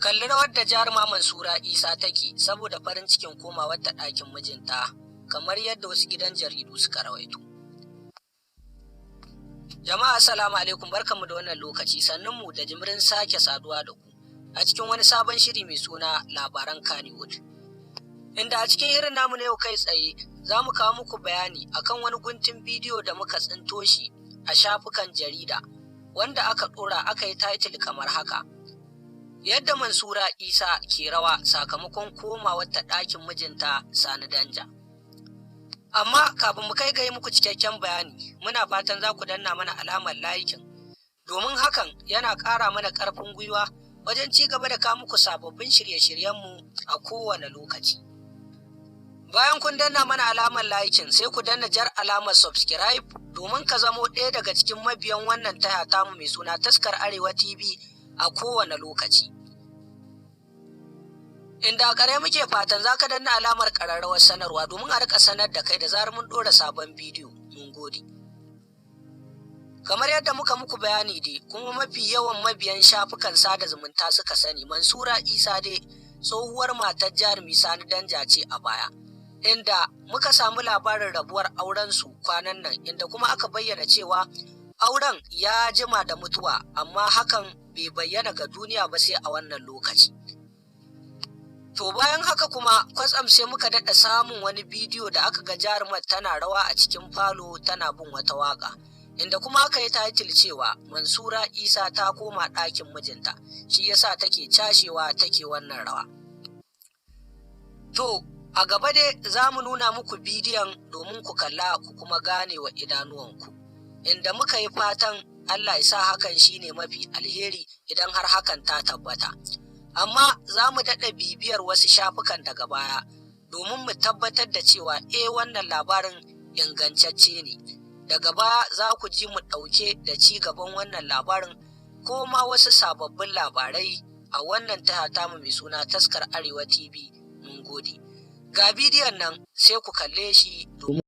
Kalli rawar da jaruma Mansura Isa take saboda farin cikin komawar ta ɗakin mijinta, kamar yadda wasu gidan jaridu suka rawaito. Jama'a, assalamu alaikum, barkanmu da wannan lokaci, sannunmu da jimirin sake saduwa da ku a cikin wani sabon shiri mai suna Labaran Kannywood. Inda a cikin irin namu na yau, kai tsaye za mu kawo muku bayani akan wani guntun bidiyo da muka tsinto shi a shafukan jarida, wanda aka ɗora aka yi title kamar haka: "Yadda Mansura Isa ke rawa sakamakon komawar ta ɗakin mijinta Sani Danja." Amma kafin mu kai ga yi muku cikakken bayani, muna fatan za ku danna mana alamar liking, domin hakan yana ƙara mana ƙarfin gwiwa wajen ci gaba da kawo muku sababbin shirye-shiryenmu a kowane lokaci. Bayan kun danna mana alamar liking, sai ku danna jar alamar subscribe domin ka zamo ɗaya daga cikin mabiyan wannan taya tamu mai suna Taskar Arewa TV a kowane lokaci. Inda a ƙarshe muke fatan za ka danna alamar ƙararrawar sanarwa domin a rika sanar da kai da zarar mun ɗora sabon bidiyo. Mun gode. Kamar yadda muka muku bayani dai, kuma mafi yawan mabiyan shafukan sada zumunta suka sani, Mansura Isa dai tsohuwar matar jarumi Sani Danja ce a baya. Inda muka samu labarin rabuwar aurensu kwanan nan, inda kuma aka bayyana cewa auren ya jima da mutuwa, amma hakan bai bayyana ga duniya ba sai a wannan lokaci. To, bayan haka kuma kwatsam sai muka daɗa samun wani bidiyo da aka ga jarumar tana rawa a cikin falo tana bin wata waƙa. Inda kuma aka yi title cewa Mansura Isa ta koma ɗakin mijinta, shi yasa take cashewa take wannan rawa. To, a gaba dai za mu nuna muku bidiyon domin ku kalla ku kuma gane wa idanuwanku. Inda muka yi fatan Allah ya sa hakan shine mafi alheri idan har hakan ta tabbata. Amma za mu daɗa bibiyar wasu shafukan daga baya domin mu tabbatar da cewa eh, wannan labarin ingantacce ne. Daga baya za ku ji mu ɗauke da ci gaban wannan labarin ko ma wasu sababbin labarai a wannan tasha tamu mai suna Taskar Arewa TV. Mun gode. Ga bidiyon nan, sai ku kalle shi domin